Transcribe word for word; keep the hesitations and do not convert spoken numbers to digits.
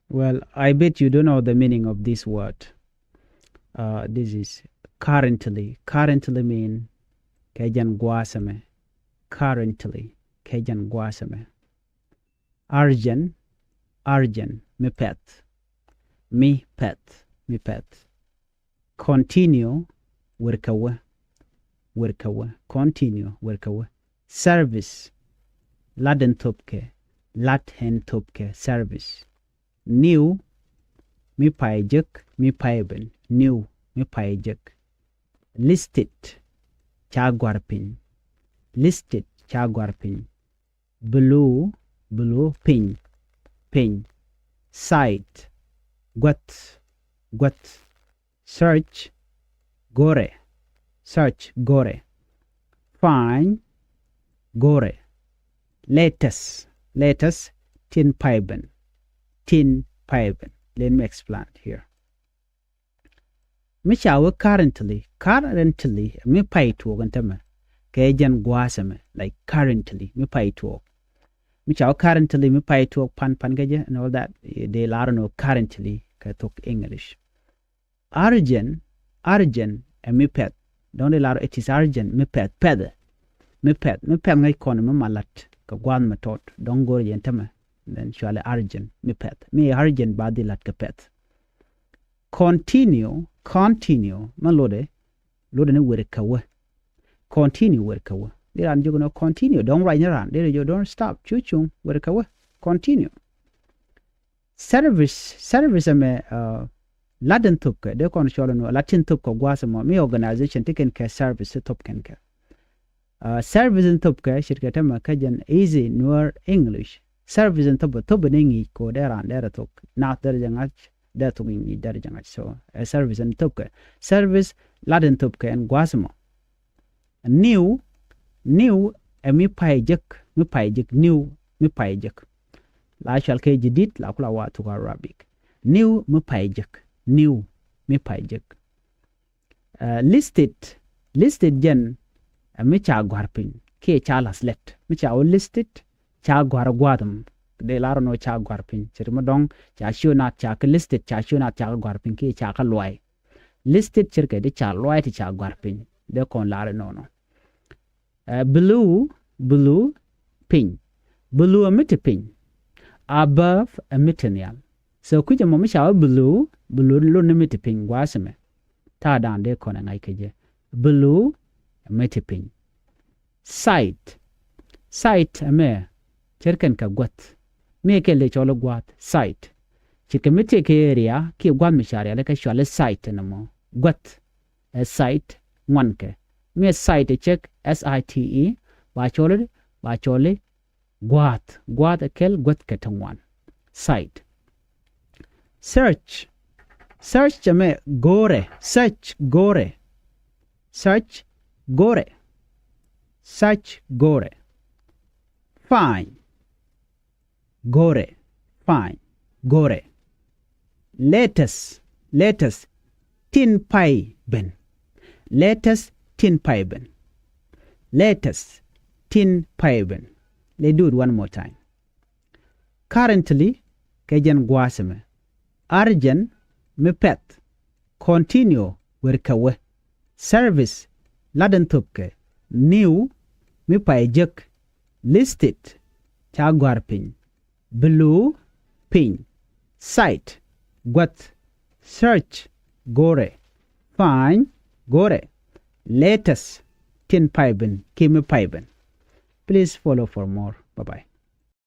Well, I bet you don't know the meaning of this word. Uh, this is currently. Currently mean kɛ jɛn gua̱a̱th ɛmɛ. Currently kɛ jɛn gua̱a̱th ɛmɛ. Urgent, urgent, mi pɛth. Mi pɛth, mi pɛth. Continue, wer kɛ wä. Wer kɛ wä. Continue, wer kɛ wä. Service, lat ɛn thöpkɛ. Lat ɛn thöpkɛ. Service. New, mi pay jek, mi pay ben. New, mi pay jek. Listed, ca gua̱r piny. Listed, ca gua̱r piny. Below, below, piny, piny. Cite, guäth, guäth. Search, go̱rɛ. Search, go̱rɛ. Find, go̱rɛ. Latest, latest, tin pay ben. Tin pay ben. Let me explain here. Mi ca wee currently, currently, mi pay tuɔɔk ɛn tämɛ. Kɛ jɛn gua̱a̱th ɛmɛ, like, currently, mi pay tuɔɔk. Mi ca wee currently, mi pay tuɔɔk pan, pan kɛ jɛ, and all that, eh, dee lar nɔ currently kɛ thok English. Urgent, urgent, ɛ mi pɛth. Dɔ̱ŋ dee lar, it is urgent, mi pɛth, pɛthɛ. Mi pɛth, mi pɛth ŋäc kɔn mi ma lat kɛ gua̱a̱th mi tɔt. Dɔ̱ŋ go̱r jɛ ɛn tämɛ. Then cuali urgent, mi pɛth. Mi urgent ba dhi lat kɛ pɛth. Continue, continue, mi lotdɛ, lotdɛ ni wer kɛ wä. Continue, wer kɛ wä. Dee ran jiök nɔ continue, dɔ̱ŋ ruac ni ran. Dee jiök don't stop, cu cuŋ, wer kɛ wä. Continue. Service, service ɛmɛ, uh, lat in thöpkɛ, dee kɔn cɔl in wä, lat in thöpkɛ gua̱a̱th ɛmɔ, mi organization ti kɛn kɛ service ti thöp kɛn kɛ. Uh, service in thöpkɛ, ce̱tkɛ tämɛ kä jɛn easy Nuer English. Service in thöpkɛ, thöpkɛ ni ŋi̱i̱c kɛ wä dee ran dee rɛ thok. Naath dee rɛ jɛ ŋa̱c, dee thok ŋi̱i̱c dee rɛ jɛ ŋa̱c. So, ɛ service in thöpkɛ. Service, lat in thöpkɛ ɛn gua̱a̱th ɛmɔ. New, new, ɛ mi pay jek, mi pay jek, new, mi pay jek. La cual kɛ jadid, la kula wa thok Arabic. New, mi pay jek, new, mi pay jek. Uh, listed, listed jɛn, ɛ mi ca gua̱r piny, kiɛ ca la̱th lɛt. Mi ca wä listed, ca gua̱r gua̱a̱th ɛmɔ. Dee lar nɔ ca gua̱r piny. Ce̱t mi dɔ̱ŋ, ca cio nath, ca kɛ listed, ca cio nath, ca kɛ gua̱r piny, kiɛ ca kɛ luay. Listed ce̱tkɛ di ca luay ti ca gua̱r piny. Dee kɔn lar nɔnɔ. Uh, below, below, piny. Below ɛ mi ti piny. Above ɛ mi ti nhial. So kui̱c ɛmɔ mi ca wä below, below lot ni mi ti piny gua̱a̱th ɛmɛ. Ta̱a̱ da̱a̱n dee kɔn ɛ ŋa̱c kɛ jɛ. Below ɛ mi ti piny. Cite. Cite ɛmɛ ce̱tkɛn kɛ guäth. Mi kɛ lɛ cɔl i̱ gua̱a̱th. Cite. Ce̱tkɛ mi tëë kɛ area kiɛ gua̱a̱th mi ca rialikä cɔal i̱ cite ɛn ɛmɔ. Guäth. Ɛ cite ŋuankɛ. Mi ɛ cite ɛ cek, S I T E, ba cɔl i̱, ba cɔl i̱ gua̱a̱th. Gua̱a̱th ɛ kɛl guäth kɛ ti ŋuan. Cite. Search. Search ɛmɛ go̱rɛ. Search go̱rɛ. Search go̱rɛ. Search go̱rɛ. Find. Go̱rɛ. Find. Go̱rɛ. Latest. Latest. Tin pay ben. Latest. Tin pay ben. Latest. Tin pay ben. Let's do it one more time. Currently, kɛ jɛn gua̱a̱th ɛmɛ. Urgent, mi pɛth. Continue, wer kɛ wä. Service, lat in thöpkɛ. New, mi pay jek. Listed, ca gua̱r piny. Below, piny. Cite, guäth. Search, go̱rɛ. Find, go̱rɛ. Latest, tin pay ben, kiɛ mi pay ben. Please follow for more. Bye bye.